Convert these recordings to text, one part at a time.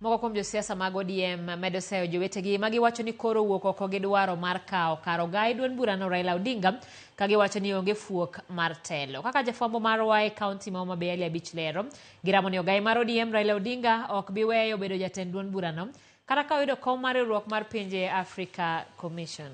Moko kuom josiasa mag ODM medo seyo jowetegi ma giwacho ni koro wuok oko gi dwaro mar kawo kar ogayi duond burano Raila Odinga ka giwacho ni onge fuok mar telo. Kaka jafwambo marwa e kaunti ma Homa Bay Ali Abich lero, giramo ni ogayi mar ODM Raila Odinga ok bi weyo bedo jatend duond burano kata ka oyudo kom mar riwruok mar pinje Africa Commission.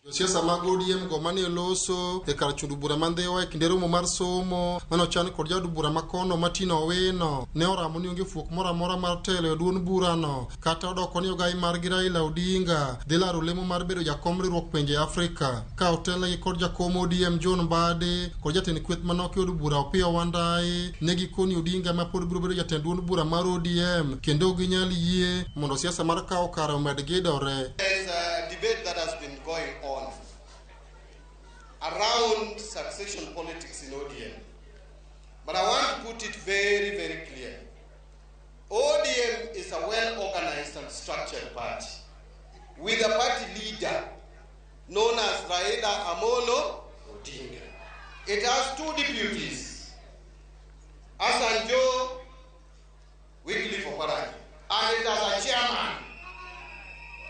Josiasa mag ODM go mane oloso e kar chund bura ma Ndhiwa e kinde romo mar somo mane ochan kod jaod bura makono Martin Owino ne oramo ni onge fuok moro amora mar telo e duond burano kata odoko ni ogayi margi Raila Odinga dhi laro lemo mar bedo jakom riwruok pinje Afrika ka otelnegi kod jakom ODM John Mbadi kod jatend kweth manok e od bura Opiyo Wandayi ne gikoni Odinga ma pod biro bedo jatend duond bura mar ODM kendo ok ginyal yie mondo siasa mar kawo kare omed gidore. There is a debate that has been going on around succession politics in ODM. But I want to put it very, very clear. ODM is a well-organized and structured party with a party leader known as Raila Amolo Odinga. It has two deputies, Hassan Joho, Wycliffe Oparanya, and it has a chairman,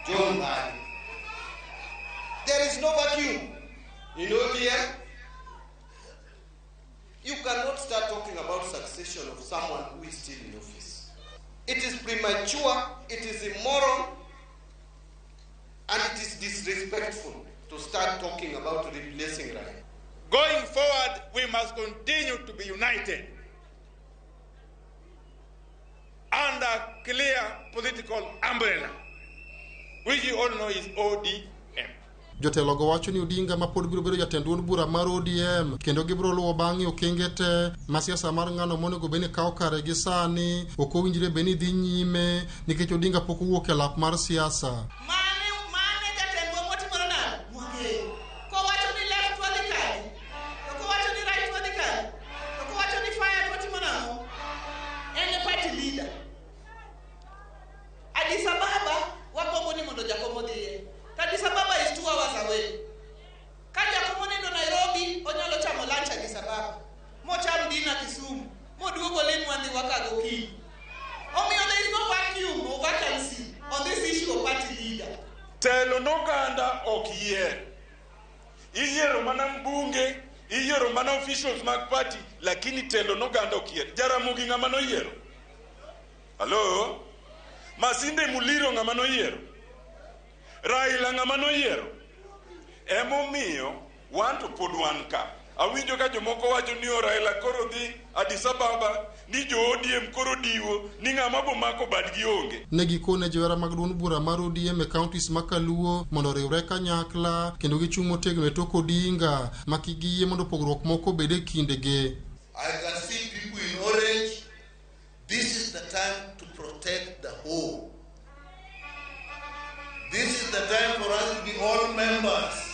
John Mbadi. There is no vacuum in ODM. You cannot start talking about succession of someone who is still in office. It is premature, it is immoral, and it is disrespectful to start talking about replacing Raila. Going forward, we must continue to be united under clear political umbrella, which you all know is ODM. Jotelogo wacho ni Odinga ma pod biro bedo jatend duond bura mar ODM kendo gibiro luwo bang'e okenge te ma siasa mar ng'ano monego bed ni kawo kare gi sani ok owinjre bed ni dhi nyime nikech Odinga pok owuok e lap mar siasa. Mane mane jatendwa mwatimore nade? Mwang'eyo. Kowacho ni left wadhi kanye? To kowacho ni right wadhi kanye? To kowacho ni fire to watimo nang'o? En e party leader. Addis Ababa wagombo ni mondo Jakom odhiye. To Addis Ababa is 2 hours away. Ka Jakom onindo Nairobi, onyalo chamo lunch Addis Ababa. Mocham dinner Kisumu. Moduogo limwa Ndhiwa ka gokinyi. Omiyo there is no vacuum or vacancy on this issue of party leader. Telo noganda ok yier. Iyiero mana mbunge, iyiero mana officials mag party, lakini telo noganda ok yier. Jaramogi ng'ama noyiero? Hello? Masinde Muliro ng'ama noyiero? Raila ng'ama noyiero? Emomiyo wan to pod wan ka. Awinjo ka jomoko wacho ni o Raila koro dhi Addis Ababa, ni jo ODM koro diwo, ni ng'ama bo mako badgi onge. Ne gikone johera mag duond bura mar ODM e counties ma Kaluo mondo oriwre kanyakla kendo gichung' motegno e tok Odinga ma kik giyie mondo pogruok moko obed e kindgi. I can see people in orange. This is the time to protect the whole. This is the time for us to be all members.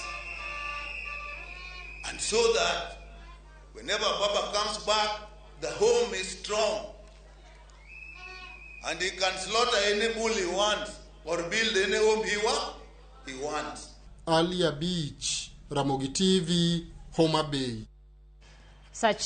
And so that whenever Baba comes back, the home is strong. And he can slaughter any bull he wants or build any home he wants. Ali Abich, Ramogi TV, Homa Bay. Such